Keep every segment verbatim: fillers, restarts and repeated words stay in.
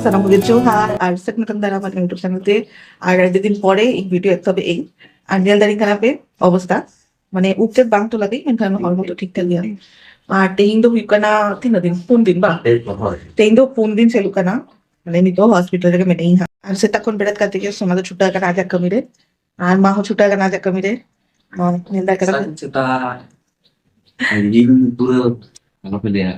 ᱥᱟᱱᱟᱢ ᱠᱚᱜᱮ ᱡᱚᱦᱟᱨ ᱟᱨ ᱥᱟᱹᱜᱩᱱ ᱫᱟᱨᱟᱢ YouTube ᱪᱮᱱᱮᱞ ᱛᱮ᱾ ᱟᱨ ᱟᱹᱰᱤ ᱫᱤᱱ ᱯᱚᱨᱮ ᱤᱧ ᱵᱷᱤᱰᱤᱭᱳ ᱮᱛᱚᱦᱚᱵ ᱮᱫ ᱟᱹᱧ᱾ ᱟᱨ ᱧᱮᱞ ᱫᱟᱲᱮᱭᱟᱜ ᱠᱟᱱᱟ ᱯᱮ ᱚᱵᱚᱥᱛᱟ, ᱢᱟᱱᱮ ᱩᱵ ᱛᱮᱫ ᱵᱟᱝ ᱛᱚ ᱞᱟᱫᱮ, ᱢᱮᱱᱠᱷᱟᱱ ᱦᱚᱲᱢᱚ ᱫᱚ ᱴᱷᱤᱠ ᱴᱷᱟᱠ ᱜᱮᱭᱟ᱾ ᱟᱨ ᱛᱮᱦᱮᱧ ᱫᱚ ᱦᱩᱭᱩᱜ ᱠᱟᱱᱟ ᱛᱤᱱᱟᱹᱜ ᱫᱤᱱ? ᱯᱩᱱ ᱫᱤᱱ ᱵᱟᱝ? ᱛᱮᱦᱮᱧ ᱫᱚ ᱯᱩᱱ ᱫᱤᱱ ᱪᱟᱹᱞᱩᱜ ᱠᱟᱱᱟ, ᱢᱟᱱᱮ ᱱᱤᱛᱚᱜ ᱦᱚᱥᱯᱤᱴᱟᱞ ᱨᱮᱜᱮ ᱢᱮᱱᱟᱧ ᱦᱟᱸᱜ᱾ ᱟᱨ ᱥᱮᱛᱟᱜ ᱠᱷᱚᱱ ᱵᱮᱨᱮᱫ ᱠᱟᱛᱮ ᱜᱮ ᱥᱳᱢᱟ ᱫᱚ ᱪᱷᱩᱴᱟᱹᱣ ᱠᱟᱱᱟ ᱟᱡᱟᱜ ᱠᱟᱹᱢᱤ ᱨᱮ, ᱟᱨ ᱢᱟ ᱦᱚᱸ ᱪᱷᱩᱴᱟᱹᱣ ᱠᱟᱱᱟ ᱟᱡᱟᱜ ᱠᱟᱹᱢᱤ ᱨᱮ᱾ ᱧᱮᱞ ᱫᱟᱲᱮ ᱠᱟᱱᱟ ᱯᱮ? ᱥᱮᱛᱟᱜ ᱤᱧ ᱯᱩᱨᱟᱹ ᱟᱞᱚᱯᱮ ᱞᱟᱹᱭᱟ᱾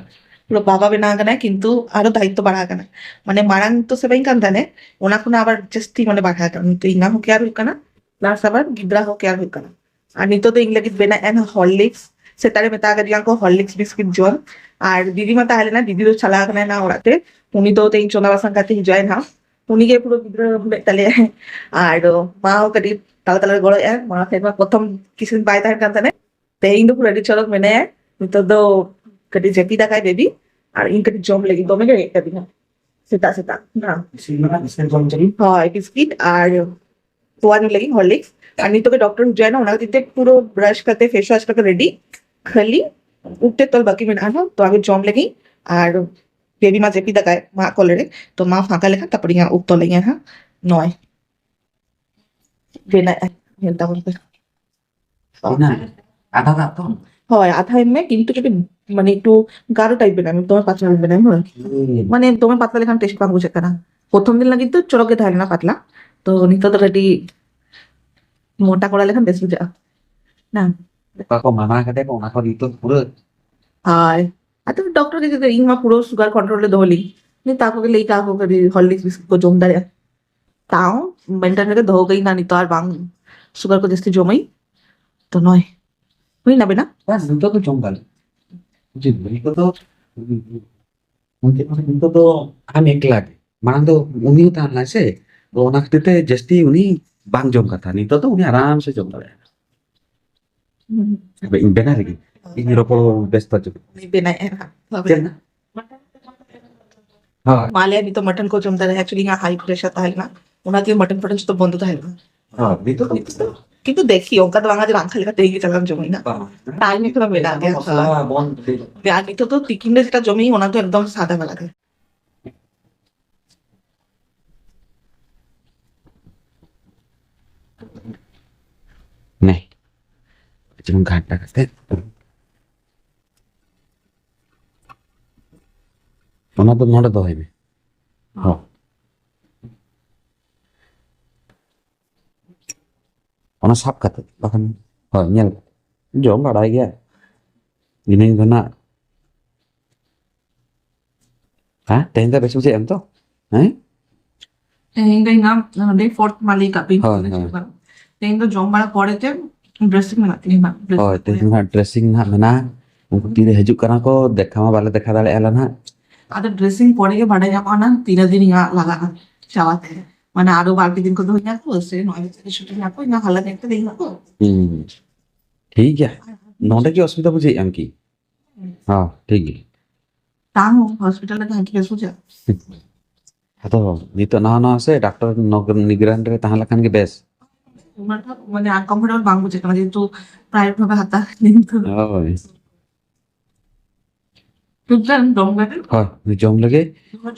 ᱯᱩᱨᱟᱹ ᱵᱟᱵᱟ ᱵᱮᱱᱟᱣ ᱠᱟᱱᱟᱭ, ᱠᱤᱱᱛᱩ ᱟᱨᱚ ᱫᱟᱭᱤᱛᱛᱚ ᱵᱟᱲᱦᱟᱣ ᱠᱟᱱᱟ᱾ ᱢᱟᱱᱮ ᱢᱟᱲᱟᱝ ᱛᱚ ᱥᱮᱵᱟᱧ ᱠᱟᱱ ᱛᱟᱦᱮᱸᱱᱮ, ᱚᱱᱟ ᱠᱷᱚᱱᱟᱜ ᱟᱵᱟᱨ ᱡᱟᱹᱥᱛᱤ ᱢᱟᱱᱮ ᱵᱟᱲᱦᱟᱣ ᱠᱟᱱᱟ᱾ ᱱᱤᱛᱚᱜ ᱤᱧ ᱦᱚᱸ ᱠᱮᱭᱟᱨ ᱦᱩᱭᱩᱜ ᱠᱟᱱᱟ, ᱯᱞᱟᱥ ᱟᱵᱟᱨ ᱜᱤᱫᱽᱨᱟᱹ ᱦᱚᱸ ᱠᱮᱭᱟᱨ ᱦᱩᱭᱩᱜ ᱠᱟᱱᱟ᱾ ᱟᱨ ᱱᱤᱛᱚᱜ ᱫᱚ ᱤᱧ ᱞᱟᱹᱜᱤᱫ ᱵᱮᱱᱟᱣ ᱮᱱ ᱦᱚᱨᱞᱤᱠᱥ᱾ ᱥᱮᱛᱟᱜ ᱨᱮ ᱢᱮᱛᱟ ᱠᱟᱫᱤᱧᱟ ᱠᱚ ᱦᱚᱨᱞᱤᱠᱥ ᱵᱤᱥᱠᱤᱴ ᱡᱚᱢ᱾ ᱟᱨ ᱫᱤᱫᱤ ᱢᱟ ᱛᱟᱦᱮᱸ ᱞᱮᱱᱟ, ᱫᱤᱫᱤ ᱫᱚ ᱪᱟᱞᱟᱣ ᱠᱟᱱᱟᱭ ᱱᱟ ᱚᱲᱟᱜ ᱛᱮ᱾ ᱩᱱᱤ ᱫᱚ ᱛᱮᱦᱮᱧ ᱪᱚᱸᱫᱟ ᱵᱟᱥᱟᱝ ᱠᱟᱛᱮ ᱦᱤᱡᱩᱜ ᱟᱭ ᱱᱟᱦᱟᱜ᱾ ᱩᱱᱤ ᱜᱮ ᱯᱩᱨᱟᱹ ᱜᱤᱫᱽᱨᱟᱹ ᱢᱮᱫ ᱛᱟᱞᱮᱭᱟᱭ᱾ ᱟᱨ ᱢᱟ ᱦᱚᱸ ᱠᱟᱹᱴᱤᱡ ᱛᱟᱞᱟ ᱛᱟᱞᱟ ᱨᱮ ᱜᱚᱲᱚᱭᱮᱫ ᱟᱭ᱾ ᱢᱟ ᱴᱷᱮᱱ ᱢᱟ ᱯᱨᱚᱛᱷᱚᱢ ᱠᱤᱪᱷᱩ ᱫᱤᱱ ᱵᱟᱭ ᱛᱟᱦᱮᱱ ᱠᱟᱱ ᱛᱟᱦᱮᱸᱱᱟ᱾ ᱛᱮᱦᱮᱧ ᱫᱚ ᱯᱩᱨᱟᱹ ᱟᱹᱰᱤ ᱪᱚᱨᱚᱠ ᱢᱮᱱᱟᱭᱟ᱾ ᱱᱤᱛᱚᱜ ᱫᱚ ᱠᱟᱹᱴᱤᱡ ᱡᱟᱹᱯᱤᱫ ᱟᱠᱟᱭ ᱵᱮᱵᱤ, ᱟᱨ ᱤᱧ ᱠᱟᱹᱴᱤᱡ ᱡᱚᱢ ᱞᱟᱹᱜᱤᱫ ᱫᱚᱢᱮ ᱜᱮ ᱨᱮᱸᱜᱮᱡ ᱠᱟᱫᱤᱧᱟ ᱥᱮᱛᱟᱜ ᱥᱮᱛᱟᱜ᱾ ᱦᱮᱸ᱾ ᱤᱥᱤᱱ ᱢᱮᱱᱟᱜ, ᱤᱥᱤᱱ ᱡᱚᱢ ᱪᱟᱹᱞᱩ᱾ ᱦᱳᱭ, ᱵᱤᱥᱠᱤᱴ ᱟᱨ ᱛᱚᱣᱟ ᱧᱩ ᱞᱟᱹᱜᱤᱫ ᱦᱚᱨᱞᱤᱠᱥ᱾ ᱟᱨ ᱱᱤᱛᱚᱜ ᱜᱮ ᱰᱚᱠᱴᱚᱨ ᱦᱤᱡᱩᱜ ᱟᱭ ᱱᱟ, ᱚᱱᱟ ᱠᱷᱟᱹᱛᱤᱨ ᱛᱮ ᱯᱩᱨᱟᱹ ᱵᱨᱟᱥ ᱠᱟᱛᱮ, ᱯᱷᱮᱥ ᱣᱟᱥ ᱠᱟᱛᱮ ᱨᱮᱰᱤ, ᱠᱷᱟᱹᱞᱤ ᱩᱵ ᱛᱮ ᱛᱚᱞ ᱵᱟᱹᱠᱤ ᱢᱮᱱᱟᱜᱼᱟ ᱱᱟ, ᱛᱚ ᱟᱜᱮ ᱡᱚᱢ ᱞᱟᱹᱜᱤᱫ᱾ ᱟᱨ ᱵᱮᱵᱤ ᱢᱟ ᱡᱟᱹᱯᱤᱫ ᱟᱠᱟᱭ ᱢᱟ ᱠᱚᱞᱮ ᱨᱮ, ᱛᱚ ᱢᱟ ᱯᱷᱟᱸᱠᱟ ᱞᱮᱠᱷᱟᱱ ᱛᱟᱨᱯᱚᱨᱮ ᱤᱧᱟᱹᱜ ᱩᱵ ᱛᱚᱞ ᱟᱹᱧ ᱦᱟᱸᱜ᱾ ᱱᱚᱜᱼᱚᱭ ᱵᱮᱱᱟᱜᱼᱟ, ᱧᱮᱞ ᱛᱟᱵᱚᱱ ᱯᱮ᱾ ᱚᱱᱟ ᱟᱫᱟ ᱫᱟᱜ ᱛᱚ? ᱦᱳᱭ, ᱟᱫᱟ ᱮᱢ ᱢᱮ, ᱠᱤᱱᱛᱩ ᱠᱟᱹᱴᱤᱡ ᱢᱟᱱᱮ ᱮᱠᱴᱩ ᱜᱟᱲᱚ ᱴᱟᱭᱤᱯ ᱵᱮᱱᱟᱣ ᱢᱮ, ᱫᱚᱢᱮ ᱯᱟᱛᱞᱟ ᱟᱞᱚᱢ ᱵᱮᱱᱟᱣᱟ, ᱦᱳᱭ᱾ ᱦᱩᱸ᱾ ᱢᱟᱱᱮ ᱫᱚᱢᱮ ᱯᱟᱛᱞᱟ ᱞᱮᱠᱷᱟᱱ ᱴᱮᱥᱴ ᱵᱟᱝ ᱵᱩᱡᱷᱟᱹᱜ ᱠᱟᱱᱟ᱾ ᱯᱨᱚᱛᱷᱚᱢ ᱫᱤᱱ ᱞᱟᱹᱜᱤᱫ ᱫᱚ ᱪᱚᱨᱚᱠ ᱜᱮ ᱛᱟᱦᱮᱸ ᱞᱮᱱᱟ ᱯᱟᱛᱞᱟ, ᱛᱚ ᱱᱤᱛᱚᱜ ᱫᱚ ᱠᱟᱹᱴᱤᱡ ᱢᱚᱴᱟ ᱠᱚᱨᱟᱣ ᱞᱮᱠᱷᱟᱱ ᱵᱮᱥ ᱵᱩᱡᱷᱟᱹᱜᱼᱟ᱾ ᱱᱟ? ᱚᱠᱟ ᱠᱚ ᱢᱟᱱᱟ ᱠᱟᱛᱮ ᱠᱚ, ᱚᱱᱟ ᱠᱚ ᱱᱤᱛᱚᱜ ᱯᱩᱨᱟᱹ᱾ ᱦᱳᱭ᱾ ᱟᱫᱚ ᱰᱚᱠᱴᱚᱨ ᱜᱮ ᱡᱩᱫᱤ, ᱤᱧ ᱢᱟ ᱯᱩᱨᱟᱹ ᱥᱩᱜᱟᱨ ᱠᱚᱱᱴᱨᱳᱞ ᱨᱮ ᱫᱚᱦᱚ ᱞᱤᱧ᱾ ᱱᱤᱛ ᱟᱠᱚ ᱜᱮ ᱞᱟᱹᱭ ᱠᱟᱜ ᱠᱚ ᱠᱟᱹᱴᱤᱡ ᱦᱚᱨᱞᱤᱠᱥ ᱵᱤᱥᱠᱩᱴ ᱠᱚ ᱡᱚᱢ ᱫᱟᱲᱮᱭᱟᱜᱼᱟ᱾ ᱛᱟᱣ ᱢᱮᱱᱴᱮᱱ ᱨᱮᱜᱮ ᱫᱚᱦᱚ ᱠᱟᱹᱧ ᱱᱟ, ᱱᱤᱛᱚᱜ ᱟᱨ ᱵᱟᱝ ᱥᱩᱜᱟᱨ ᱠᱚ ᱡᱟᱹᱥᱛᱤ ᱡᱚᱢᱟᱹᱧ᱾ ᱛᱚ ᱱᱚᱭ ᱦᱩᱭᱱᱟ ᱵᱮᱱᱟ? ᱵᱟᱥ, ᱱᱤᱛᱚᱜ ᱫᱚ ᱡᱚᱢ ᱫᱟᱞᱮ᱾ ᱡᱤᱞ ᱵᱤᱞᱤ ᱠᱚᱫᱚ, ᱩᱱᱠᱩ ᱫᱚ ᱱᱤᱛᱚᱜ ᱫᱚ ᱟᱢ ᱮᱠᱞᱟ ᱜᱮ᱾ ᱢᱟᱲᱟᱝ ᱫᱚ ᱩᱱᱤ ᱦᱚᱸ ᱛᱟᱦᱮᱸ ᱞᱮᱱᱟᱭ ᱥᱮ, ᱛᱚ ᱚᱱᱟ ᱠᱷᱟᱹᱛᱤᱨ ᱛᱮ ᱡᱟᱹᱥᱛᱤ ᱩᱱᱤ ᱵᱟᱝ ᱡᱚᱢ ᱠᱟᱛᱷᱟ, ᱱᱤᱛᱚᱜ ᱫᱚ ᱩᱱᱤ ᱟᱨᱟᱢ ᱥᱮ ᱡᱚᱢ ᱫᱟᱲᱮᱭᱟᱜᱼᱟ᱾ ᱦᱩᱸ᱾ ᱦᱟᱯᱮ, ᱤᱧ ᱵᱮᱱᱟᱣ ᱞᱮᱜᱮ, ᱤᱧ ᱨᱚᱯᱚᱲ ᱵᱮᱥᱛᱚ ᱦᱚᱪᱚ᱾ ᱩᱱᱤ ᱵᱮᱱᱟᱣᱮᱫ ᱟᱭ ᱦᱟᱸᱜ᱾ ᱪᱮᱫ ᱱᱟ? ᱦᱳᱭ᱾ ᱢᱟ ᱞᱟᱹᱭᱟ ᱱᱤᱛᱚᱜ ᱢᱚᱴᱚᱱ ᱠᱚ ᱡᱚᱢ ᱫᱟᱲᱮᱭᱟᱜᱼᱟ, actually ᱤᱧᱟᱹᱜ ᱦᱟᱭ ᱯᱨᱮᱥᱟᱨ ᱛᱟᱦᱮᱸ ᱞᱮᱱᱟ, ᱚᱱᱟᱛᱮ ᱢᱚᱴᱚᱱ ᱯᱷᱚᱴᱚᱱ ᱡᱚᱛᱚ ᱵᱚᱱᱫᱚ ᱛᱟᱦᱮᱸ ᱞᱮᱱᱟ᱾ ᱦᱳᱭ, ᱱᱤᱛᱚᱜ ᱫᱚ ᱱᱤᱛᱚᱜ ᱫᱚ ᱠᱤᱱᱛᱩ ᱫᱮᱠᱷᱤ, ᱚᱱᱠᱟ ᱫᱚ ᱵᱟᱝ ᱡᱮ ᱵᱟᱝ ᱠᱷᱟᱹᱞᱤ ᱠᱟᱛᱮ ᱜᱮ ᱪᱟᱞᱟᱜ ᱡᱚᱢ ᱦᱩᱭᱱᱟ᱾ ᱵᱟᱝ᱾ ᱴᱟᱭᱤᱢ ᱮᱠᱷᱚᱱᱳ ᱢᱮᱱᱟᱜ ᱜᱮᱭᱟ᱾ ᱢᱚᱥᱞᱟ ᱵᱚᱱᱫ ᱞᱟᱹᱜᱤᱫ᱾ ᱟᱨ ᱱᱤᱛᱚᱜ ᱫᱚ ᱛᱤᱠᱤᱱ ᱨᱮ ᱡᱮᱴᱟ ᱡᱚᱢᱤᱧ, ᱚᱱᱟ ᱫᱚ ᱮᱠᱫᱚᱢ ᱥᱟᱫᱟ ᱵᱟᱞᱟ ᱜᱮ᱾ ᱱᱮ, ᱪᱩᱞᱩᱝ ᱜᱷᱟᱱᱴᱟ ᱠᱟᱛᱮ ᱚᱱᱟ ᱫᱚ ᱱᱚᱰᱮ ᱫᱚᱦᱚᱭ ᱢᱮ᱾ ᱦᱚᱸ᱾ ᱚᱱᱟ ᱥᱟᱵ ᱠᱟᱛᱮ ᱵᱟᱠᱷᱟᱱ, ᱦᱳᱭ, ᱧᱮᱞ, ᱡᱚᱢ ᱵᱟᱲᱟᱭ ᱜᱮᱭᱟ ᱤᱱᱟᱹᱧ ᱫᱚ ᱱᱟᱜ᱾ ᱦᱮᱸ, ᱛᱮᱦᱮᱧ ᱫᱚ ᱵᱮᱥ ᱵᱩᱡᱷᱟᱹᱜ ᱮᱢ ᱛᱚ? ᱦᱮᱸ? ᱛᱮᱦᱮᱧ ᱫᱚ ᱤᱧ ᱟᱢ ᱰᱮ ᱯᱷᱳᱨ ᱢᱟ ᱞᱟᱹᱭ ᱠᱟᱜ ᱯᱮ᱾ ᱦᱳᱭ, ᱦᱳᱭ᱾ ᱛᱮᱦᱮᱧ ᱫᱚ ᱡᱚᱢ ᱵᱟᱲᱟ ᱯᱚᱨᱮ ᱛᱮ ᱰᱨᱮᱥᱤᱝ ᱢᱮᱱᱟᱜ ᱛᱤᱧᱟ ᱱᱟᱜ᱾ ᱰᱨᱮᱥᱤᱝ ᱦᱳᱭ, ᱯᱚᱨᱮ᱾ ᱛᱮᱦᱮᱧ ᱫᱚ ᱱᱟᱜ ᱰᱨᱮᱥᱤᱝ ᱱᱟᱜ ᱢᱮᱱᱟᱜᱼᱟ᱾ ᱩᱱᱠᱩ ᱛᱤᱨᱮ ᱦᱤᱡᱩᱜ ᱠᱟᱱᱟ ᱠᱚ, ᱫᱮᱠᱷᱟ ᱢᱟ ᱵᱟᱞᱮ ᱫᱮᱠᱷᱟ ᱫᱟᱲᱮᱭᱟᱜᱼᱟ ᱱᱟᱜ᱾ ᱟᱫᱚ ᱰᱨᱮᱥᱤᱝ ᱯᱚᱨᱮ ᱜᱮ ᱵᱟᱰᱟᱭ ᱧᱟᱢᱚᱜᱼᱟ ᱱᱟᱜ ᱛᱤᱱᱟᱹᱜ ᱫᱤᱱ ᱤᱧᱟᱹᱜ ᱞᱟᱜᱟᱜᱼᱟ ᱪᱟᱞᱟᱣ ᱛᱮ᱾ ᱢᱟᱱᱮ ᱟᱨᱚ ᱵᱟᱨ ᱯᱮ ᱫᱤᱱ ᱠᱚ ᱫᱚᱦᱚᱧᱟ ᱠᱚ ᱥᱮ ᱱᱚᱜᱼᱚᱭ ᱱᱤᱛᱚᱜ ᱫᱚ ᱪᱷᱩᱴᱤ ᱧᱟᱢ ᱠᱚ, ᱤᱧᱟᱹᱜ ᱦᱟᱞᱚᱛ ᱧᱮᱞ ᱛᱮ ᱞᱟᱹᱭ ᱧᱟᱢ ᱠᱚ᱾ ᱦᱩᱸ᱾ ᱴᱷᱤᱠ ᱜᱮᱭᱟ᱾ ᱱᱚᱰᱮ ᱜᱮ ᱚᱥᱩᱵᱤᱫᱷᱟ ᱵᱩᱡᱷᱟᱹᱣᱮᱫ ᱟᱢ ᱠᱤ? ᱦᱩᱸ᱾ ᱦᱚᱸ, ᱴᱷᱤᱠ ᱜᱮᱭᱟ᱾ ᱛᱟᱦᱚᱸ ᱦᱚᱥᱯᱤᱴᱟᱞ ᱨᱮ ᱛᱟᱦᱮᱸ ᱠᱤ ᱵᱮᱥ ᱵᱩᱡᱷᱟᱹᱜᱼᱟ? ᱟᱫᱚ ᱱᱤᱛᱚᱜ ᱱᱟᱣᱟ ᱱᱟᱣᱟ ᱥᱮ, ᱰᱟᱠᱛᱟᱨ ᱱᱚᱜ-, ᱱᱤᱜᱽᱨᱟᱱ ᱨᱮ ᱛᱟᱦᱮᱸ ᱞᱮᱠᱷᱟᱱ ᱜᱮ ᱵᱮᱥ᱾ ᱩᱱᱟᱹᱜ ᱴᱟ ᱢᱟᱱᱮ ᱟᱱᱠᱚᱢᱯᱷᱚᱨᱴᱮᱵᱚᱞ ᱵᱟᱝ ᱵᱩᱡᱷᱟᱹᱜ ᱠᱟᱱᱟ, ᱡᱮᱦᱮᱛᱩ ᱯᱨᱟᱭᱵᱷᱮᱴ ᱵᱷᱟᱵᱮ ᱦᱟᱛᱟᱣ ᱦᱩᱭ ᱞᱮᱱ ᱛᱚ᱾ ᱦᱳᱭ᱾ ᱴᱷᱤᱠ ᱜᱮᱭᱟ, ᱡᱚᱢ ᱞᱮᱜᱮ᱾ ᱦᱳᱭ, ᱡᱚᱢ ᱞᱮᱜᱮ᱾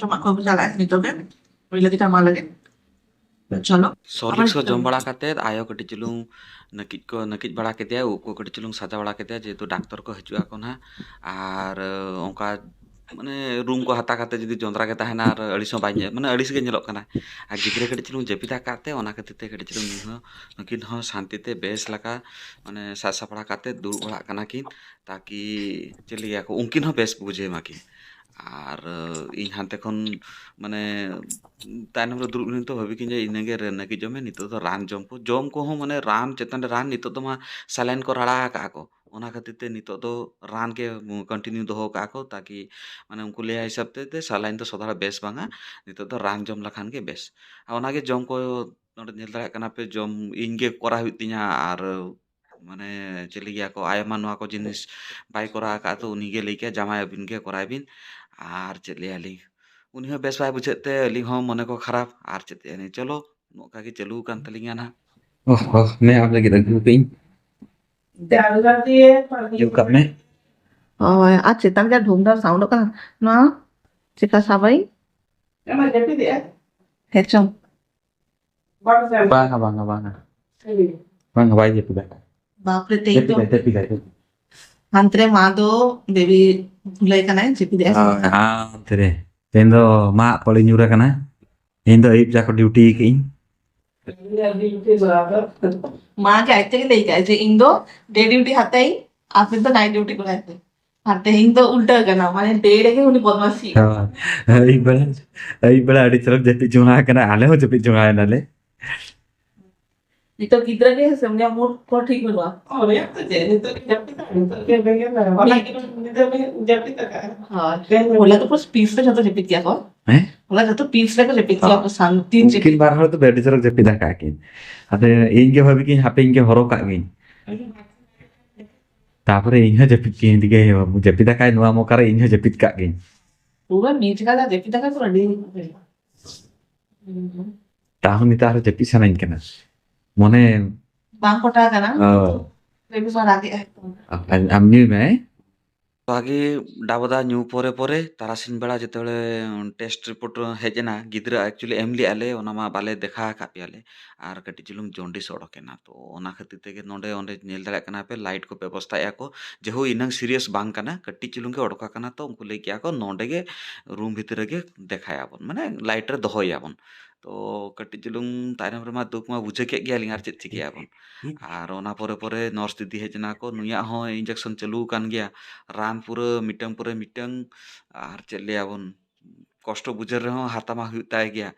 ᱡᱚᱢᱟᱜ ᱠᱚ ᱪᱟᱞᱟᱜᱼᱟ ᱱᱤᱛᱚᱜ ᱜᱮ, ᱦᱩᱭ ᱞᱟᱹᱜᱤᱫ ᱟᱢᱟᱜ ᱞᱟᱹᱜᱤᱫ᱾ ᱪᱚᱞᱚ᱾ ᱥᱚᱨᱞᱤᱠᱥ ᱠᱚ ᱡᱚᱢ ᱵᱟᱲᱟ ᱠᱟᱛᱮᱫ ᱟᱭᱳ ᱠᱟᱹᱴᱤᱡ ᱪᱩᱞᱩᱝ ᱱᱟᱹᱠᱤᱡ ᱠᱚ ᱱᱟᱹᱠᱤᱡ ᱵᱟᱲᱟ ᱠᱮᱫᱮᱭᱟ, ᱩᱵ ᱠᱚ ᱠᱟᱹᱴᱤᱡ ᱪᱩᱞᱩᱝ ᱥᱟᱡᱟ ᱵᱟᱲᱟ ᱠᱮᱫᱮᱭᱟ, ᱡᱮᱦᱮᱛᱩ ᱰᱟᱠᱛᱚᱨ ᱠᱚ ᱦᱤᱡᱩᱜ ᱟᱠᱚ ᱱᱟᱦᱟᱜ᱾ ᱟᱨ, ᱚᱱᱠᱟ ᱢᱟᱱᱮ ᱨᱩᱢ ᱠᱚ ᱦᱟᱛᱟᱣ ᱠᱟᱛᱮ ᱡᱩᱫᱤ ᱡᱚᱸᱫᱽᱨᱟ ᱜᱮ ᱛᱟᱦᱮᱱᱟ ᱟᱨ ᱟᱹᱲᱤᱥ ᱦᱚᱸ ᱵᱟᱭ ᱧᱮ-, ᱢᱟᱱᱮ ᱟᱹᱲᱤᱥ ᱜᱮ ᱧᱮᱞᱚᱜ ᱠᱟᱱᱟ᱾ ᱟᱨ ᱜᱤᱫᱽᱨᱟᱹ ᱠᱟᱹᱴᱤᱡ ᱪᱩᱞᱩᱝ ᱡᱟᱹᱯᱤᱫ ᱟᱠᱟᱫ ᱛᱮ ᱚᱱᱟ ᱠᱷᱟᱹᱛᱤᱨ ᱛᱮ ᱠᱟᱹᱴᱤᱡ ᱪᱩᱞᱩᱝ ᱱᱩᱭ ᱦᱚᱸ, ᱱᱩᱠᱤᱱ ᱦᱚᱸ ᱥᱟᱱᱛᱤ ᱛᱮ ᱵᱮᱥ ᱞᱮᱠᱟ ᱢᱟᱱᱮ ᱥᱟᱡ ᱥᱟᱯᱲᱟᱣ ᱠᱟᱛᱮ ᱫᱩᱲᱩᱵ ᱵᱟᱲᱟᱜ ᱠᱟᱱᱟ ᱠᱤᱱ, ᱛᱟᱠᱤ ᱪᱮᱫ ᱞᱟᱹᱭᱟ ᱠᱚ ᱩᱱᱠᱤᱱ ᱦᱚᱸ ᱵᱮᱥ ᱵᱩᱡᱷᱟᱹᱣ ᱢᱟᱠᱤᱱ᱾ ᱟᱨ ᱤᱧ ᱦᱟᱱᱛᱮ ᱠᱷᱚᱱ ᱢᱟᱱᱮ ᱛᱟᱭᱱᱚᱢ ᱨᱮ ᱫᱩᱲᱩᱵ ᱞᱮᱱ ᱛᱚ ᱵᱷᱟᱹᱵᱤ ᱠᱤᱧ ᱡᱮ ᱤᱱᱟᱹᱜᱮ ᱨᱮ-, ᱱᱟᱹᱠᱤᱡ ᱡᱚᱢ ᱢᱮ, ᱱᱤᱛᱚᱜ ᱫᱚ ᱨᱟᱱ ᱡᱚᱢ ᱠᱚ, ᱡᱚᱢ ᱠᱚᱦᱚᱸ ᱢᱟᱱᱮ ᱨᱟᱱ ᱪᱮᱛᱟᱱ ᱨᱮ ᱨᱟᱱ, ᱱᱤᱛᱚᱜ ᱫᱚ ᱢᱟ saline ᱠᱚ ᱨᱟᱲᱟ ᱟᱠᱟᱜᱼᱟ ᱠᱚ, ᱚᱱᱟ ᱠᱷᱟᱹᱛᱤᱨ ᱛᱮ ᱱᱤᱛᱚᱜ ᱫᱚ ᱨᱟᱱ ᱜᱮ continue ᱫᱚᱦᱚ ᱠᱟᱜᱼᱟ ᱠᱚ, ᱛᱟᱠᱤ ᱢᱟᱱᱮ ᱩᱱᱠᱩ ᱞᱟᱹᱭᱟ ᱦᱤᱥᱟᱹᱵ ᱛᱮ, ᱛᱮ saline ᱫᱚ ᱥᱚᱫᱟ ᱵᱮᱥ ᱵᱟᱝᱟ, ᱱᱤᱛᱚᱜ ᱫᱚ ᱨᱟᱱ ᱡᱚᱢ ᱞᱮᱠᱷᱟᱱ ᱜᱮ ᱵᱮᱥ᱾ ᱟᱨ ᱚᱱᱟᱜᱮ ᱡᱚᱢ ᱠᱚ ᱱᱚᱰᱮ ᱧᱮᱞ ᱫᱟᱲᱮᱭᱟᱜ ᱠᱟᱱᱟ ᱯᱮ, ᱡᱚᱢ ᱤᱧ ᱜᱮ ᱠᱚᱨᱟᱣ ᱦᱩᱭᱩᱜ ᱛᱤᱧᱟ, ᱟᱨ ᱢᱟᱱᱮ ᱪᱮᱫ ᱞᱟᱹᱭ ᱜᱮᱭᱟ ᱠᱚ, ᱟᱭᱳ ᱢᱟ ᱱᱚᱣᱟ ᱠᱚ ᱡᱤᱱᱤᱥ ᱵᱟᱭ ᱠᱚᱨᱟᱣ ᱟᱠᱟᱫ, ᱛᱚ ᱩᱱᱤ ᱜᱮ ᱞᱟᱹᱭ ᱠᱮᱭᱟ, "ᱡᱟᱢᱟᱭ, ᱟᱹᱵᱤᱱ ᱜᱮ ᱠᱚᱨᱟᱣ ᱵᱤᱱ", ᱟᱨ ᱪᱮᱫ ᱞᱟᱹᱭ ᱟᱹᱞᱤᱧ, ᱩᱱᱤ ᱦᱚᱸ ᱵᱮᱥ ᱵᱟᱭ ᱵᱩᱡᱷᱟᱹᱜ ᱛᱮ ᱟᱹᱞᱤᱧ ᱦᱚᱸ ᱢᱚᱱᱮ ᱠᱚ ᱠᱷᱟᱨᱟᱯ, ᱟᱨ ᱪᱮᱫ ᱞᱟᱹᱭ ᱟᱹᱞᱤᱧ, ᱪᱚᱞᱚ ᱱᱚᱝᱠᱟ ᱜᱮ ᱪᱟᱹᱞᱩ ᱟᱠᱟᱱ ᱛᱟᱹᱞᱤᱧᱟ ᱱᱟᱦᱟᱜ᱾ ᱚᱦ, ᱚᱦ, ᱢᱮ ᱟᱢ ᱞᱟᱹᱜᱤᱫ ᱟᱹᱜᱩ ᱠᱟᱜ ᱟᱹᱧ᱾ ᱧᱩ ᱠᱟᱜ ᱢᱮ᱾ ᱦᱳᱭ, ᱟᱨ ᱪᱮᱛᱟᱱ ᱨᱮ ᱰᱷᱩᱢᱰᱷᱟᱢ ᱥᱟᱣᱩᱱᱰᱚᱜ ᱠᱟᱱᱟ, ᱱᱚᱣᱟ ᱪᱮᱠᱟ ᱥᱟᱵᱟᱭ? ᱦᱮᱸ ᱪᱚᱝ᱾ ᱵᱟᱝᱟ, ᱵᱟᱝᱟ, ᱵᱟᱝᱟ᱾ ᱵᱟᱝ, ᱵᱟᱭ ᱡᱟᱹᱯᱤᱫᱟ᱾ ᱵᱟᱯᱨᱮ, ᱛᱮᱦᱮᱧ ᱫᱚ ᱡᱟᱹᱯᱤᱫᱟᱭ, ᱡᱟᱹᱯᱤᱫᱟᱭ, ᱡᱟᱹᱯᱤᱫᱟᱭ᱾ ᱦᱟᱱᱛᱮ ᱨᱮ ᱢᱟ ᱫᱚ ᱵᱮᱵᱤ ᱵᱷᱩᱞᱟᱹᱭ ᱠᱟᱱᱟᱭ, ᱡᱟᱹᱯᱤᱫᱮᱜᱼᱟᱭ ᱥᱮ ᱦᱳᱭ, ᱵᱟᱝ? ᱦᱟᱱᱛᱮ ᱨᱮ᱾ ᱛᱮᱦᱮᱧ ᱫᱚ ᱢᱟᱜ ᱯᱟᱹᱞᱤ ᱧᱩᱨ ᱟᱠᱟᱱᱟ᱾ ᱛᱮᱦᱮᱧ ᱫᱚ ᱟᱹᱭᱩᱵ ᱡᱟ ᱠᱚ ᱰᱤᱭᱩᱴᱤ ᱠᱟᱜ ᱤᱧ᱾ ᱢᱟ ᱜᱮ ᱟᱡ ᱛᱮᱜᱮ ᱞᱟᱹᱭ ᱠᱟᱜᱼᱟᱭ ᱡᱮ ᱤᱧ ᱫᱚ ᱰᱮ ᱰᱤᱭᱩᱴᱤ ᱦᱟᱛᱟᱭᱟᱹᱧ, ᱟᱯᱮ ᱫᱚ ᱱᱟᱭᱤᱴ ᱰᱤᱭᱩᱴᱤ ᱠᱚᱨᱟᱭ ᱯᱮ᱾ ᱟᱨ ᱛᱮᱦᱮᱧ ᱫᱚ ᱩᱞᱴᱟᱹ ᱠᱟᱱᱟ, ᱢᱟᱱᱮ ᱰᱮ ᱨᱮᱜᱮ ᱩᱱᱤ ᱵᱚᱫᱢᱟᱥᱤ᱾ ᱦᱳᱭ᱾ ᱟᱹᱭᱩᱵ ᱵᱮᱲᱟ, ᱟᱹᱭᱩᱵ ᱵᱮᱲᱟ ᱟᱹᱰᱤ ᱪᱚᱨᱚᱠ ᱡᱟᱹᱯᱤᱫ ᱡᱚᱝ ᱟᱠᱟᱱᱟ, ᱟᱞᱮ ᱦᱚᱸ ᱡᱟᱹᱯᱤᱫ ᱡᱚᱝ ᱟᱭ ᱱᱟᱞᱮ᱾ ᱱᱤᱛᱚᱜ ᱜᱤᱫᱽᱨᱟᱹ ᱜᱮ ᱦᱮᱸ ᱥᱮ, ᱩᱱᱤᱭᱟᱜ ᱢᱩᱰ ᱠᱚ ᱴᱷᱤᱠ ᱵᱟᱹᱱᱩᱜᱼᱟ᱾ ᱦᱳᱭ, ᱛᱚ ᱪᱮᱫ, ᱱᱤᱛᱚᱜ ᱜᱮ ᱡᱟᱹᱯᱤᱫ ᱟᱭ, ᱱᱤᱛᱚᱜ ᱜᱮ ᱵᱮᱸᱜᱮᱫ ᱟᱭ, ᱦᱚᱞᱟ ᱜᱮ ᱧᱤᱫᱟᱹ ᱵᱮᱸᱜᱮᱫ, ᱡᱟᱹᱯᱤᱫ ᱟᱠᱟᱫ ᱟᱭ᱾ ᱦᱳᱭ᱾ ᱛᱮᱦᱮᱧ ᱦᱚᱞᱟ ᱫᱚ ᱯᱩᱨᱟᱹ ᱯᱤᱥ ᱨᱮ ᱡᱚᱛᱚ ᱡᱟᱹᱯᱤᱫ ᱠᱮᱜᱼᱟ ᱠᱚ᱾ ᱦᱮᱸ? ᱦᱚᱞᱟ ᱡᱚᱛᱚ ᱯᱤᱥ ᱨᱮᱠᱚ ᱡᱟᱹᱯᱤᱫ ᱠᱮᱜᱼᱟ ᱦᱳᱭ᱾ ᱠᱚ, ᱥᱟᱱᱛᱤ ᱩᱱᱠᱤᱱ ᱡᱟᱹᱯᱤᱫ᱾ ᱵᱟᱨ ᱦᱚᱲ ᱫᱚ ᱟᱹᱰᱤ ᱪᱚᱨᱚᱠ ᱡᱟᱹᱯᱤᱫ ᱟᱠᱟᱫ ᱠᱤᱱ᱾ ᱟᱫᱚ ᱤᱧ ᱜᱮ ᱵᱷᱟᱵᱤ ᱠᱤᱧ, ᱦᱟᱯᱮ ᱤᱧ ᱜᱮ ᱦᱚᱨᱚ ᱠᱟᱜ ᱜᱤᱧ᱾ ᱛᱟᱯᱚᱨᱮ ᱤᱧ ᱦᱚᱸ ᱡᱟᱹᱯᱤᱫ ᱠᱤᱧ, ᱤᱧ ᱜᱮ, ᱡᱟᱹᱯᱤᱫ ᱟᱠᱟᱫ ᱱᱚᱣᱟ ᱢᱚᱠᱟ ᱨᱮ, ᱤᱧ ᱦᱚᱸ ᱡᱟᱹᱯᱤᱫ ᱠᱟᱜ ᱜᱤᱧ᱾ ᱯᱩᱨᱟᱹ ᱢᱤᱫ ᱜᱷᱟᱲᱟ ᱡᱟᱹᱯᱤᱫ ᱟᱠᱟᱫ ᱯᱩᱨᱟᱹ ᱟᱹᱰᱤ ᱛᱟᱦᱚᱸ ᱱᱮᱛᱟᱨ ᱦᱚᱸ ᱡᱟᱹᱯᱤᱫ ᱥᱟᱱᱟᱧ ᱠᱟᱱᱟ᱾ ᱢᱚᱱᱮ ᱵᱟᱝ ᱯᱚᱴᱟᱣ ᱠᱟᱱᱟ᱾ ᱦᱳᱭ᱾ ᱵᱮᱵᱤ ᱢᱟ ᱨᱟᱜᱮᱜᱼᱟᱭ ᱛᱚ᱾ ᱟᱢ, ᱟᱢ ᱧᱩᱭ ᱢᱮ᱾ ᱵᱷᱟᱜᱮ ᱰᱟᱵᱫᱟ ᱧᱩ ᱯᱚᱨᱮ ᱯᱚᱨᱮ ᱛᱟᱨᱟᱥᱤᱧ ᱵᱮᱲᱟ ᱡᱮᱛᱮ ᱵᱮᱲᱮ ᱴᱮᱥᱴ ᱨᱤᱯᱳᱨᱴ ᱦᱮᱡ ᱮᱱᱟ, ᱜᱤᱫᱽᱨᱟᱹ actually ᱮᱢ ᱞᱮᱜᱼᱟ ᱞᱮ, ᱚᱱᱟ ᱢᱟ ᱵᱟᱞᱮ ᱫᱮᱠᱷᱟ ᱟᱠᱟᱫ ᱯᱮᱭᱟ ᱞᱮ, ᱟᱨ ᱠᱟᱹᱴᱤᱡ ᱪᱩᱞᱩᱝ ᱡᱚᱱᱰᱤᱥ ᱚᱰᱚᱠ ᱮᱱᱟ᱾ ᱛᱚ ᱚᱱᱟ ᱠᱷᱟᱹᱛᱤᱨ ᱛᱮᱜᱮ ᱱᱚᱰᱮ, ᱚᱸᱰᱮ ᱧᱮᱞ ᱫᱟᱲᱮᱭᱟᱜ ᱠᱟᱱᱟ ᱯᱮ, ᱞᱟᱭᱤᱴ ᱠᱚ ᱵᱮᱵᱚᱥᱛᱷᱟᱭᱮᱫᱼᱟ ᱠᱚ, ᱡᱮᱦᱳ ᱤᱱᱟᱹᱝ ᱥᱤᱨᱤᱭᱟᱥ ᱵᱟᱝ ᱠᱟᱱᱟ, ᱠᱟᱹᱴᱤᱡ ᱪᱩᱞᱩᱝ ᱜᱮ ᱚᱰᱚᱠ ᱟᱠᱟᱱᱟ᱾ ᱛᱚ ᱩᱱᱠᱩ ᱞᱟᱹᱭ ᱠᱮᱜᱼᱟ ᱠᱚ ᱱᱚᱰᱮ ᱜᱮ ᱨᱩᱢ ᱵᱷᱤᱛᱤᱨ ᱨᱮᱜᱮ ᱫᱮᱠᱷᱟᱭᱟᱵᱚᱱ, ᱢᱟᱱᱮ ᱞᱟᱭᱤᱴ ᱨᱮ ᱫᱚᱦᱚᱭᱟᱵᱚᱱ᱾ ᱛᱚ ᱠᱟᱹᱴᱤᱡ ᱪᱩᱞᱩᱝ ᱛᱟᱭᱱᱚᱢ ᱨᱮᱢᱟ ᱫᱩᱠ ᱢᱟ ᱵᱩᱡᱷᱟᱹᱣ ᱠᱮᱫ ᱜᱮᱭᱟᱞᱤᱧ, ᱟᱨ ᱪᱮᱫ ᱪᱤᱠᱟᱹᱭᱟᱵᱚᱱ? ᱟᱨ ᱚᱱᱟ ᱯᱚᱨᱮ ᱯᱚᱨᱮ ᱱᱟᱨᱥ ᱫᱤᱫᱤ ᱦᱮᱡ ᱮᱱᱟ ᱠᱚ, ᱱᱩᱭᱟᱜ ᱦᱚᱸ ᱤᱧᱡᱮᱠᱥᱚᱱ ᱪᱟᱹᱞᱩ ᱟᱠᱟᱱ ᱜᱮᱭᱟ, ᱨᱟᱱ ᱯᱩᱨᱟᱹ ᱢᱤᱫᱴᱟᱝ ᱯᱚᱨᱮ ᱢᱤᱫᱴᱟᱝ, ᱟᱨ ᱪᱮᱫ ᱞᱟᱹᱭᱟᱵᱚᱱ, ᱠᱚᱥᱴᱚ ᱵᱩᱡᱷᱟᱹᱣ ᱨᱮᱦᱚᱸ ᱦᱟᱛᱟᱣ ᱢᱟ ᱦᱩᱭᱩᱜ ᱛᱟᱭ ᱜᱮᱭᱟ᱾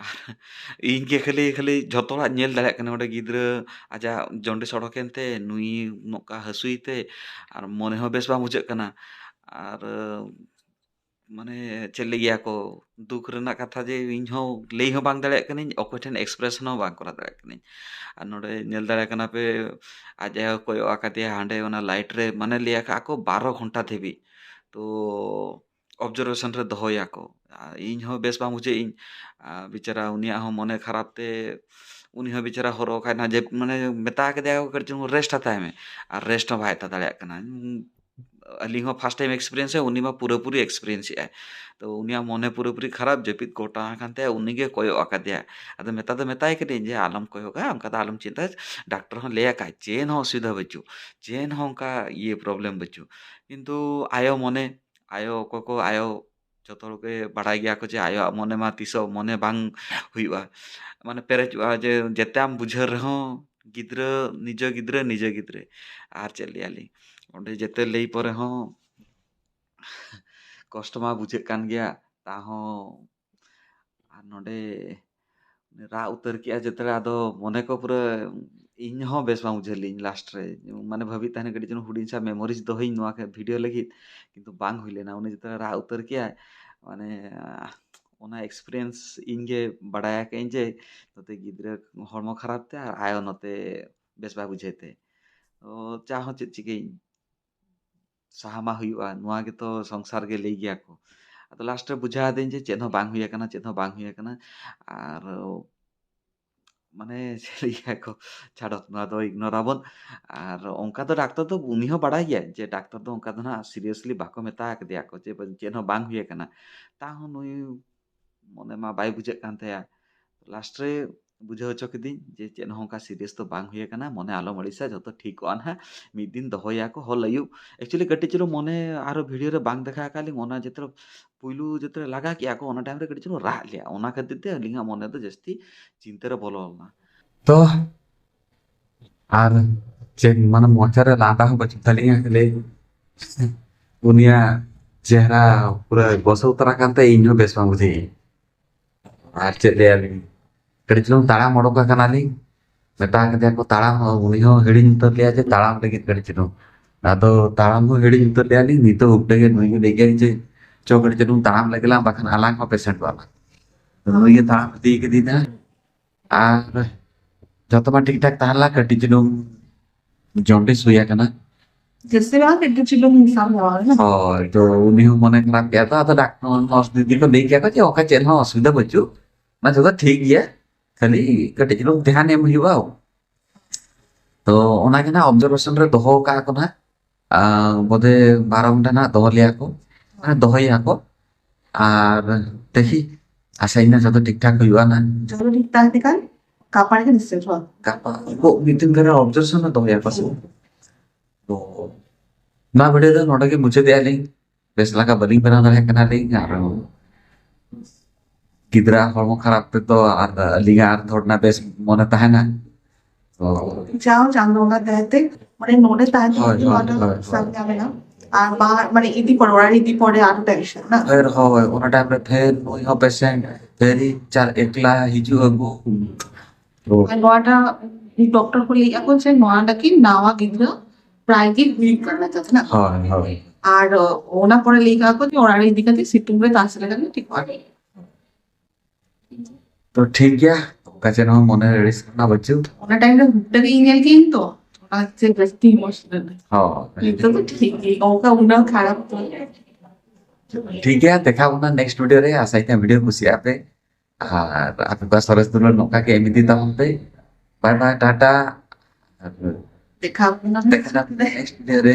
ᱟᱨ ᱤᱧ ᱜᱮ ᱠᱷᱟᱹᱞᱤ, ᱠᱷᱟᱹᱞᱤ ᱡᱷᱚᱛᱚ ᱦᱚᱲᱟᱜ ᱧᱮᱞ ᱫᱟᱲᱮᱭᱟᱜ ᱠᱟᱱᱟ, ᱚᱸᱰᱮ ᱜᱤᱫᱽᱨᱟᱹ ᱟᱡᱟᱜ ᱡᱚᱱᱰᱤᱥ ᱚᱰᱚᱠᱮᱱ ᱛᱮ, ᱱᱩᱭ ᱱᱚᱝᱠᱟ ᱦᱟᱹᱥᱩᱭ ᱛᱮ, ᱟᱨ ᱢᱚᱱᱮ ᱦᱚᱸ ᱵᱮᱥ ᱵᱟᱝ ᱵᱩᱡᱷᱟᱹᱜ ᱠᱟᱱᱟ᱾ ᱟᱨ ᱢᱟᱱᱮ ᱪᱮᱫ ᱞᱟᱹᱭ ᱜᱮᱭᱟ ᱠᱚ, ᱫᱩᱠ ᱨᱮᱱᱟᱜ ᱠᱟᱛᱷᱟ ᱡᱮ ᱤᱧ ᱦᱚᱸ ᱞᱟᱹᱭ ᱦᱚᱸ ᱵᱟᱝ ᱫᱟᱲᱮᱭᱟᱜ ᱠᱟᱹᱱᱟᱹᱧ, ᱚᱠᱚᱭ ᱴᱷᱮᱱ expression ᱦᱚᱸ ᱵᱟᱝ ᱠᱚᱨᱟᱣ ᱫᱟᱲᱮᱭᱟᱜ ᱠᱟᱹᱱᱟᱹᱧ᱾ ᱟᱨ ᱱᱚᱰᱮ ᱧᱮᱞ ᱫᱟᱲᱮᱭᱟᱜ ᱠᱟᱱᱟ ᱯᱮ, ᱟᱡ ᱟᱭᱳ ᱠᱚᱭᱚᱜ ᱟᱠᱟᱫᱮᱭᱟ ᱦᱟᱸᱰᱮ ᱚᱱᱟ ᱞᱟᱭᱤᱴ ᱨᱮ, ᱢᱟᱱᱮ ᱞᱟᱹᱭ ᱟᱠᱟᱫ ᱠᱚ ᱵᱟᱨᱚ ᱜᱷᱚᱱᱴᱟ ᱫᱷᱟᱹᱵᱤᱡ ᱛᱚ ᱚᱵᱡᱟᱨᱵᱷᱮᱥᱚᱱ ᱨᱮ ᱫᱚᱦᱚᱭᱟᱠᱚ᱾ ᱟᱨ ᱤᱧ ᱦᱚᱸ ᱵᱮᱥ ᱵᱟᱝ ᱵᱩᱡᱷᱟᱹᱜ ᱤᱧ, ᱟᱨ ᱵᱮᱪᱟᱨᱟ ᱩᱱᱤᱭᱟᱜ ᱦᱚᱸ ᱢᱚᱱᱮ ᱠᱷᱟᱨᱟᱯ ᱛᱮ ᱩᱱᱤ ᱦᱚᱸ ᱵᱮᱪᱟᱨᱟ ᱦᱚᱨᱚᱜ ᱟᱠᱟᱭ ᱱᱟ, ᱡᱮ ᱢᱟᱱᱮ ᱢᱮᱛᱟ ᱠᱮᱫᱮᱭᱟ ᱠᱚ ᱠᱟᱹᱴᱤᱡ ᱪᱩᱞᱩᱝ ᱨᱮᱥᱴ ᱦᱟᱛᱟᱭ ᱢᱮ, ᱟᱨ ᱨᱮᱥᱴ ᱦᱚᱸ ᱵᱟᱭ ᱦᱟᱛᱟᱣ ᱫᱟᱲᱮᱭᱟᱜ ᱠᱟᱱᱟ᱾ ᱟᱹᱞᱤᱧ ᱦᱚᱸ first time experience ᱮ, ᱩᱱᱤ ᱢᱟ ᱯᱩᱨᱟᱹᱯᱩᱨᱤ experience ᱮᱫᱟᱭ᱾ ᱛᱚ ᱩᱱᱤᱭᱟᱜ ᱢᱚᱱᱮ ᱯᱩᱨᱟᱹᱯᱩᱨᱤ ᱠᱷᱟᱨᱟᱯ, ᱡᱟᱹᱯᱤᱫ ᱜᱚᱴᱟ ᱟᱠᱟᱱ ᱛᱟᱭᱟ, ᱩᱱᱤ ᱜᱮ ᱠᱚᱭᱚᱜ ᱟᱠᱟᱫᱮᱭᱟ᱾ ᱟᱫᱚ ᱢᱮᱛᱟ ᱫᱚ ᱢᱮᱛᱟᱭ ᱠᱟᱹᱱᱟᱹᱧ ᱡᱮ, "ᱟᱞᱚᱢ ᱠᱚᱭᱚᱜᱟ, ᱚᱱᱠᱟ ᱫᱚ ᱟᱞᱚᱢ ᱪᱤᱱᱛᱟᱹᱭᱟ, ᱰᱟᱠᱛᱚᱨ ᱦᱚᱸ ᱞᱟᱹᱭ ᱟᱠᱟᱫ, ᱪᱮᱫ ᱦᱚᱸ ᱚᱥᱩᱵᱤᱫᱷᱟ ᱵᱟᱹᱪᱩᱜ, ᱪᱮᱫ ᱦᱚᱸ ᱚᱱᱠᱟ ᱤᱭᱟᱹ problem ᱵᱟᱹᱪᱩᱜ᱾" ᱠᱤᱱᱛᱩ ᱟᱭᱳ ᱢᱚᱱᱮ, ᱟᱭᱳ ᱚᱠᱚᱭ ᱠᱚ, ᱟᱭᱳ ᱡᱚᱛᱚ ᱦᱚᱲ ᱜᱮ ᱵᱟᱲᱟᱭ ᱜᱮᱭᱟ ᱠᱚ ᱡᱮ ᱟᱭᱳᱣᱟᱜ ᱢᱚᱱᱮ ᱢᱟ ᱛᱤᱥ ᱦᱚᱸ ᱢᱚᱱᱮ ᱵᱟᱝ ᱦᱩᱭᱩᱜᱼᱟ, ᱢᱟᱱᱮ ᱯᱮᱨᱮᱡᱚᱜᱼᱟ, ᱡᱮ ᱡᱮᱛᱮ ᱟᱢ ᱵᱩᱡᱷᱟᱹᱣ ᱨᱮᱦᱚᱸ ᱜᱤᱫᱽᱨᱟᱹ, ᱱᱤᱡᱮ ᱜᱤᱫᱽᱨᱟᱹ, ᱱᱤᱡᱮ ᱜᱤᱫᱽᱨᱟᱹ᱾ ᱟᱨ ᱪᱮᱫ ᱞᱟᱹᱭᱟ ᱞᱤᱧ, ᱚᱸᱰᱮ ᱡᱮᱛᱮ ᱞᱟᱹᱭ ᱯᱚᱨᱮ ᱦᱚᱸ ᱠᱚᱥᱴᱚ ᱢᱟ ᱵᱩᱡᱷᱟᱹᱜ ᱠᱟᱱ ᱜᱮᱭᱟ, ᱛᱟᱦᱚᱸ ᱟᱨ ᱱᱚᱰᱮ ᱨᱟᱜ ᱩᱛᱟᱹᱨ ᱠᱮᱜᱼᱟ ᱡᱮᱛᱮ, ᱟᱫᱚ ᱢᱚᱱᱮ ᱠᱚ ᱯᱩᱨᱟᱹ ᱤᱧ ᱦᱚᱸ ᱵᱮᱥ ᱵᱟᱝ ᱵᱩᱡᱷᱟᱹᱣ ᱞᱤᱧ ᱞᱟᱥᱴ ᱨᱮ, ᱢᱟᱱᱮ ᱵᱷᱟᱹᱵᱤ ᱛᱟᱦᱮᱱ ᱠᱟᱹᱴᱤᱡ ᱪᱩᱞᱩᱝ ᱦᱩᱰᱤᱧ ᱥᱟ memories ᱫᱚᱦᱚᱭᱤᱧ ᱱᱚᱣᱟ ᱵᱷᱤᱰᱤᱭᱳ ᱞᱟᱹᱜᱤᱫ, ᱠᱤᱱᱛᱩ ᱵᱟᱝ ᱦᱩᱭ ᱞᱮᱱᱟ᱾ ᱩᱱᱤ ᱡᱮᱛᱮ ᱨᱟᱜ ᱩᱛᱟᱹᱨ ᱠᱮᱜᱼᱟᱭ, ᱢᱟᱱᱮ ᱚᱱᱟ ᱮᱠᱥᱯᱤᱨᱤᱭᱮᱱᱥ ᱤᱧ ᱜᱮ ᱵᱟᱲᱟᱭ ᱟᱠᱟᱫᱟᱹᱧ ᱡᱮ ᱱᱚᱛᱮ ᱜᱤᱫᱽᱨᱟᱹ ᱦᱚᱲᱢᱚ ᱠᱷᱟᱨᱟᱯ ᱛᱮ ᱟᱨ ᱟᱭᱳ ᱱᱚᱛᱮ ᱵᱮᱥ ᱵᱟᱭ ᱵᱩᱡᱷᱟᱹᱣ ᱛᱮ, ᱛᱚ ᱪᱟ ᱦᱚᱸ ᱪᱮᱫ ᱪᱤᱠᱟᱹᱭᱤᱧ, ᱥᱟᱦᱟ ᱢᱟ ᱦᱩᱭᱩᱜᱼᱟ, ᱱᱚᱣᱟ ᱜᱮᱛᱚ ᱥᱚᱝᱥᱟᱨ ᱜᱮ ᱞᱟᱹᱭ ᱜᱮᱭᱟ ᱠᱚ᱾ ᱟᱫᱚ ᱞᱟᱥᱴ ᱨᱮ ᱵᱩᱡᱷᱟᱹᱣ ᱟᱫᱟᱹᱧ ᱡᱮ ᱪᱮᱫ ᱦᱚᱸ ᱵᱟᱝ ᱦᱩᱭ ᱟᱠᱟᱱᱟ, ᱪᱮᱫ ᱦᱚᱸ ᱵᱟᱝ ᱦᱩᱭ ᱟᱠᱟᱱᱟ᱾ ᱟᱨ ᱢᱟᱱᱮ ᱪᱮᱫ ᱞᱟᱹᱭ ᱜᱮᱭᱟ ᱠᱚ, ᱪᱷᱟᱰᱚ, ᱱᱚᱣᱟ ᱫᱚ ᱤᱜᱱᱳᱨ ᱟᱵᱚᱱ᱾ ᱟᱨ ᱚᱱᱠᱟ ᱫᱚ ᱰᱟᱠᱛᱚᱨ ᱫᱚ, ᱩᱱᱤ ᱦᱚᱸ ᱵᱟᱲᱟᱭ ᱜᱮᱭᱟᱭ ᱡᱮ ᱰᱟᱠᱛᱚᱨ ᱫᱚ ᱚᱱᱠᱟ ᱫᱚ ᱱᱟᱦᱟᱜ ᱥᱤᱨᱤᱭᱟᱥᱞᱤ ᱵᱟᱠᱚ ᱢᱮᱛᱟ ᱟᱠᱟᱫᱮᱭᱟ ᱠᱚ ᱡᱮ ᱪᱮᱫ ᱦᱚᱸ ᱵᱟᱝ ᱦᱩᱭ ᱟᱠᱟᱱᱟ, ᱛᱟᱦᱚᱸ ᱱᱩᱭ ᱢᱚᱱᱮ ᱢᱟ ᱵᱟᱭ ᱵᱩᱡᱷᱟᱹᱜ ᱠᱟᱱ ᱛᱟᱭᱟ᱾ ᱞᱟᱥᱴ ᱨᱮ ᱵᱩᱡᱷᱟᱹᱣ ᱦᱚᱪᱚ ᱠᱤᱫᱤᱧ ᱡᱮ ᱪᱮᱫ ᱦᱚᱸ ᱚᱱᱠᱟ ᱥᱤᱨᱤᱭᱟᱥ ᱫᱚ ᱵᱟᱝ ᱦᱩᱭ ᱟᱠᱟᱱᱟ, ᱢᱚᱱᱮ ᱟᱞᱚᱢ ᱟᱹᱲᱤᱥᱟ, ᱡᱷᱚᱛᱚ ᱴᱷᱤᱠᱚᱜᱼᱟ ᱱᱟᱦᱟᱜ᱾ ᱢᱤᱫ ᱫᱤᱱ ᱫᱚᱦᱚᱭᱟᱠᱚ ᱦᱚᱞ ᱟᱹᱭᱩᱵ᱾ ᱮᱠᱪᱩᱭᱮᱞᱤ ᱠᱟᱹᱴᱤᱡ ᱪᱩᱞᱩᱝ ᱢᱚᱱᱮ ᱟᱨᱚ ᱵᱷᱤᱰᱤᱭᱳ ᱨᱮ ᱵᱟᱝ ᱫᱮᱠᱷᱟᱣ ᱟᱠᱟᱫ ᱞᱤᱧ, ᱚᱱᱟ ᱡᱚᱛᱚ ᱯᱩᱭᱞᱩ ᱡᱚᱛᱚ ᱞᱟᱜᱟ ᱠᱮᱜᱼᱟ ᱠᱚ, ᱚᱱᱟ ᱴᱟᱭᱤᱢ ᱨᱮ ᱠᱟᱹᱴᱤᱡ ᱪᱩᱞᱩᱝ ᱨᱟᱜ ᱞᱮᱜᱼᱟ, ᱚᱱᱟ ᱠᱷᱟᱹᱛᱤᱨ ᱛᱮ ᱟᱹᱞᱤᱧᱟᱜ ᱢᱚᱱᱮ ᱫᱚ ᱡᱟᱹᱥᱛᱤ ᱪᱤᱱᱛᱟᱹ ᱨᱮ ᱵᱚᱞᱚ ᱞᱮᱱᱟ᱾ ᱛᱚ ᱟᱨ ᱪᱮᱫ ᱢᱟᱱᱮ ᱢᱚᱪᱟ ᱨᱮ ᱞᱟᱸᱫᱟ ᱦᱚᱸ ᱵᱟᱹᱪᱩᱜ ᱛᱟᱹᱞᱤᱧᱟ, ᱠᱷᱟᱹᱞᱤ ᱩᱱᱤᱭᱟᱜ ᱪᱮᱦᱨᱟ ᱯᱩᱨᱟᱹ ᱜᱚᱥᱚ ᱩᱛᱟᱹᱨ ᱟᱠᱟᱱ ᱛᱮ ᱤᱧ ᱦᱚᱸ ᱵᱮᱥ ᱵᱟᱝ ᱵᱩᱡᱷᱟᱹᱜ᱾ ᱟᱨ ᱪᱮᱫ ᱞᱟᱹᱭᱟ ᱞᱤᱧ, ᱠᱟᱹᱴᱤᱡ ᱪᱩᱞᱩᱝ ᱛᱟᱲᱟᱢ ᱚᱰᱚᱠ ᱟᱠᱟᱱᱟᱞᱤᱧ, ᱢᱮᱛᱟ ᱠᱟᱫᱮᱭᱟ ᱠᱚ ᱛᱟᱲᱟᱢ, ᱩᱱᱤ ᱦᱚᱸ ᱦᱤᱲᱤᱧ ᱩᱛᱟᱹᱨ ᱞᱮᱭᱟ ᱡᱮ ᱛᱟᱲᱟᱢ ᱞᱟᱹᱜᱤᱫ ᱠᱟᱹᱴᱤᱡ ᱪᱩᱞᱩᱝ᱾ ᱟᱫᱚ ᱛᱟᱲᱟᱢ ᱦᱚᱸ ᱦᱤᱲᱤᱧ ᱩᱛᱟᱹᱨ ᱞᱮᱭᱟ ᱞᱤᱧ, ᱱᱤᱛᱚᱜ ᱩᱵ ᱰᱮᱸᱜᱮ ᱱᱩᱭ ᱜᱮ ᱞᱟᱹᱭ ᱜᱮᱭᱟᱭ ᱡᱮ, "ᱪᱚ ᱠᱟᱹᱴᱤᱡ ᱪᱩᱞᱩᱝ ᱛᱟᱲᱟᱢ ᱞᱮᱜᱮ ᱞᱟᱝ, ᱵᱟᱠᱷᱟᱱ ᱟᱞᱟᱝ ᱦᱚᱸ ᱯᱮᱥᱮᱱᱴᱚᱜ ᱟᱞᱟᱝ᱾" ᱱᱩᱭ ᱜᱮ ᱛᱟᱲᱟᱢ ᱤᱫᱤ ᱠᱤᱫᱤᱧᱟ᱾ ᱟᱨ ᱡᱚᱛᱚ ᱢᱟ ᱴᱷᱤᱠ ᱴᱷᱟᱠ ᱛᱟᱦᱮᱸ ᱞᱮᱱᱟ, ᱠᱟᱹᱴᱤᱡ ᱪᱩᱞᱩᱝ ᱡᱚᱱᱰᱤᱥ ᱦᱩᱭ ᱟᱠᱟᱱᱟ᱾ ᱡᱟᱹᱥᱛᱤ ᱵᱟᱝ, ᱠᱟᱹᱴᱤᱡ ᱪᱩᱞᱩᱝ ᱥᱟᱵ ᱦᱚᱲ᱾ ᱦᱳᱭ, ᱛᱚ ᱩᱱᱤ ᱦᱚᱸ ᱢᱚᱱᱮ ᱠᱷᱟᱨᱟᱯ ᱠᱮᱜᱼᱟ᱾ ᱛᱚ ᱟᱫᱚ ᱰᱟᱠᱛᱟᱨ, ᱱᱟᱨᱥ ᱫᱤᱫᱤ ᱠᱚ ᱞᱟᱹᱭ ᱠᱮᱜᱼᱟ ᱠᱚ ᱡᱮ ᱚᱱᱠᱟ ᱪᱮᱫ ᱦᱚᱸ ᱚᱥᱩᱵᱤᱫᱷᱟ ᱵᱟᱹᱪᱩᱜ, ᱚᱱᱟ ᱡᱚᱛᱚ ᱴᱷᱤᱠ ᱜᱮᱭᱟ, ᱠᱷᱟᱹᱞᱤ ᱠᱟᱹᱴᱤᱡ ᱪᱩᱞᱩᱝ ᱫᱷᱮᱭᱟᱱ ᱮᱢ ᱦᱩᱭᱩᱜᱼᱟ᱾ ᱛᱚ ᱚᱱᱟ ᱜᱮ ᱱᱟᱦᱟᱜ ᱚᱵᱡᱟᱨᱵᱷᱮᱥᱚᱱ ᱨᱮ ᱫᱚᱦᱚ ᱠᱟᱜᱼᱟ ᱠᱚ ᱱᱟᱦᱟᱜ᱾ ᱟᱨ ᱵᱚᱫᱷᱮ ᱵᱟᱨᱚ ᱜᱷᱚᱱᱴᱟ ᱱᱟᱜ ᱫᱚᱦᱚ ᱞᱮᱭᱟ ᱠᱚ, ᱢᱟᱱᱮ ᱫᱚᱦᱚᱭᱟ ᱠᱚ᱾ ᱟᱨ ᱫᱮᱠᱷᱤ, ᱟᱥᱟᱭ ᱤᱧ ᱡᱚᱛᱚ ᱴᱷᱤᱠ ᱴᱷᱟᱠ ᱦᱩᱭᱩᱜᱼᱟ ᱱᱟᱜ᱾ ᱡᱚᱛᱚ ᱴᱷᱤᱠ ᱴᱷᱟᱠ ᱛᱮᱠᱷᱟᱱ ᱜᱟᱯᱟ ᱜᱮ ᱱᱤᱥᱪᱤᱛ ᱦᱚᱸ᱾ ᱜᱟᱯᱟ ᱩᱱᱠᱩ ᱢᱤᱫ ᱫᱤᱱ ᱫᱷᱚᱨᱮ ᱚᱵᱡᱟᱨᱵᱷᱮᱥᱚᱱ ᱮ ᱫᱚᱦᱚᱭᱟ ᱠᱚ ᱥᱮ᱾ ᱛᱚ ᱱᱚᱣᱟ ᱵᱷᱤᱰᱤᱭᱳ ᱫᱚ ᱱᱚᱰᱮ ᱜᱮ ᱢᱩᱪᱟᱹᱫᱮᱜᱼᱟ ᱞᱤᱧ᱾ ᱵᱮᱥ ᱞᱮᱠᱟ ᱵᱟᱹᱞᱤᱧ ᱵᱮᱱᱟᱣ ᱫᱟᱲᱮᱭᱟᱜ ᱠᱟᱱᱟᱞᱤᱧ, ᱟᱨ ᱜᱤᱫᱽᱨᱟᱹ ᱦᱚᱲᱢᱚ ᱠᱷᱟᱨᱟᱯ ᱛᱮᱫᱚ ᱟᱨ ᱟᱹᱞᱤᱧᱟᱜ ᱟᱨ ᱛᱷᱚᱲᱟ ᱵᱮᱥ ᱢᱚᱱᱮ ᱛᱟᱦᱮᱱᱟ᱾ ᱛᱚ ᱡᱟᱣ ᱪᱟᱸᱫᱳ ᱵᱚᱸᱜᱟ ᱫᱟᱭᱟᱛᱮ, ᱢᱟᱱᱮ ᱱᱚᱰᱮ ᱛᱟᱦᱮᱸ ᱦᱳᱭ, ᱛᱮᱜᱮ ᱦᱳᱭ, ᱱᱚᱣᱟ ᱫᱚ ᱦᱳᱭ, ᱦᱳᱭ᱾ ᱥᱟᱢᱱᱟ ᱢᱮᱱᱟᱜᱼᱟ᱾ ᱟᱨ ᱵᱟᱦᱟ, ᱢᱟᱱᱮ ᱤᱫᱤ ᱯᱚᱨᱮ, ᱚᱲᱟᱜ ᱨᱮ ᱤᱫᱤ ᱯᱚᱨᱮ ᱟᱨ ᱴᱮᱱᱥᱚᱱ ᱱᱟ᱾ ᱯᱷᱮᱨ ᱦᱳᱭ, ᱚᱱᱟ ᱴᱟᱭᱤᱢ ᱨᱮ ᱯᱷᱮᱨ ᱱᱩᱭ ᱦᱚᱸ ᱯᱮᱥᱮᱱᱴ, ᱯᱷᱮᱨ ᱤᱧ ᱪᱟᱞ ᱮᱠᱞᱟ ᱦᱤᱡᱩᱜ ᱟᱹᱜᱩ᱾ ᱛᱚ ᱟᱨ ᱱᱚᱣᱟᱴᱟᱜ ᱰᱚᱠᱴᱚᱨ ᱠᱚ ᱞᱟᱹᱭᱮᱫᱼᱟ ᱠᱚ ᱡᱮ ᱱᱚᱣᱟ ᱞᱟᱹᱜᱤᱫ ᱱᱟᱣᱟ ᱜᱤᱫᱽᱨᱟᱹ ᱯᱨᱟᱭ ᱜᱮ ᱦᱩᱭᱩᱜ ᱠᱟᱱᱟ ᱛᱟᱦᱮᱸ ᱱᱟ᱾ ᱦᱳᱭ, ᱦᱳᱭ᱾ ᱟᱨ ᱚᱱᱟ ᱯᱚᱨᱮ ᱞᱟᱹᱭ ᱠᱟᱜᱼᱟ ᱠᱚ ᱡᱮ ᱚᱲᱟᱜ ᱨᱮ ᱤᱫᱤ ᱠᱟᱛᱮ ᱥᱤᱛᱩᱝ ᱨᱮ ᱛᱟᱥᱮ ᱞᱮᱠᱷᱟᱱ ᱜᱮ ᱴᱷᱤᱠᱚᱜᱼᱟ᱾ ᱛᱚ ᱴᱷᱤᱠ ᱜᱮᱭᱟ, ᱚᱱᱠᱟ ᱪᱮᱫ ᱦᱚᱸ ᱢᱚᱱᱮ ᱨᱮ ᱟᱹᱲᱤᱥ ᱨᱮᱱᱟᱜ ᱵᱟᱹᱪᱩᱜ᱾ ᱚᱱᱟ ᱴᱟᱭᱤᱢ ᱨᱮ ᱦᱩᱴ ᱛᱮᱜᱮ ᱤᱧ ᱧᱮᱞ ᱠᱮᱜᱼᱤᱧ ᱛᱚ, ᱚᱱᱟ ᱪᱮᱫ ᱡᱟᱹᱥᱛᱤ ᱤᱢᱳᱥᱚᱱᱟᱞ᱾ ᱦᱳᱭ᱾ ᱱᱤᱛᱚᱜ ᱫᱚ ᱴᱷᱤᱠ ᱜᱮ, ᱚᱱᱠᱟ ᱩᱱᱟᱹᱜ ᱠᱷᱟᱨᱟᱯ ᱛᱚ᱾ ᱴᱷᱤᱠ ᱜᱮᱭᱟ, ᱫᱮᱠᱷᱟ ᱵᱚᱱᱟ ᱱᱮᱠᱥᱴ ᱵᱷᱤᱰᱤᱭᱳ ᱨᱮ᱾ ᱟᱥᱟᱭ ᱠᱟᱱᱟ ᱵᱷᱤᱰᱤᱭᱳ ᱠᱩᱥᱤᱭᱟᱜ ᱯᱮ, ᱟᱨ ᱟᱯᱮ ᱠᱚᱣᱟᱜ ᱥᱚᱨᱮᱥ ᱫᱩᱞᱟᱹᱲ ᱱᱚᱝᱠᱟ ᱜᱮ ᱮᱢ ᱤᱫᱤ ᱛᱟᱵᱚᱱ ᱯᱮ᱾ ᱵᱟᱭ ᱵᱟᱭ, ᱴᱟᱴᱟ᱾ ᱫᱮᱠᱷᱟ ᱵᱚᱱᱟ ᱫᱮᱠᱷᱟ ᱱᱮᱠᱥᱴ ᱵᱷᱤᱰᱤᱭᱳ ᱨᱮ᱾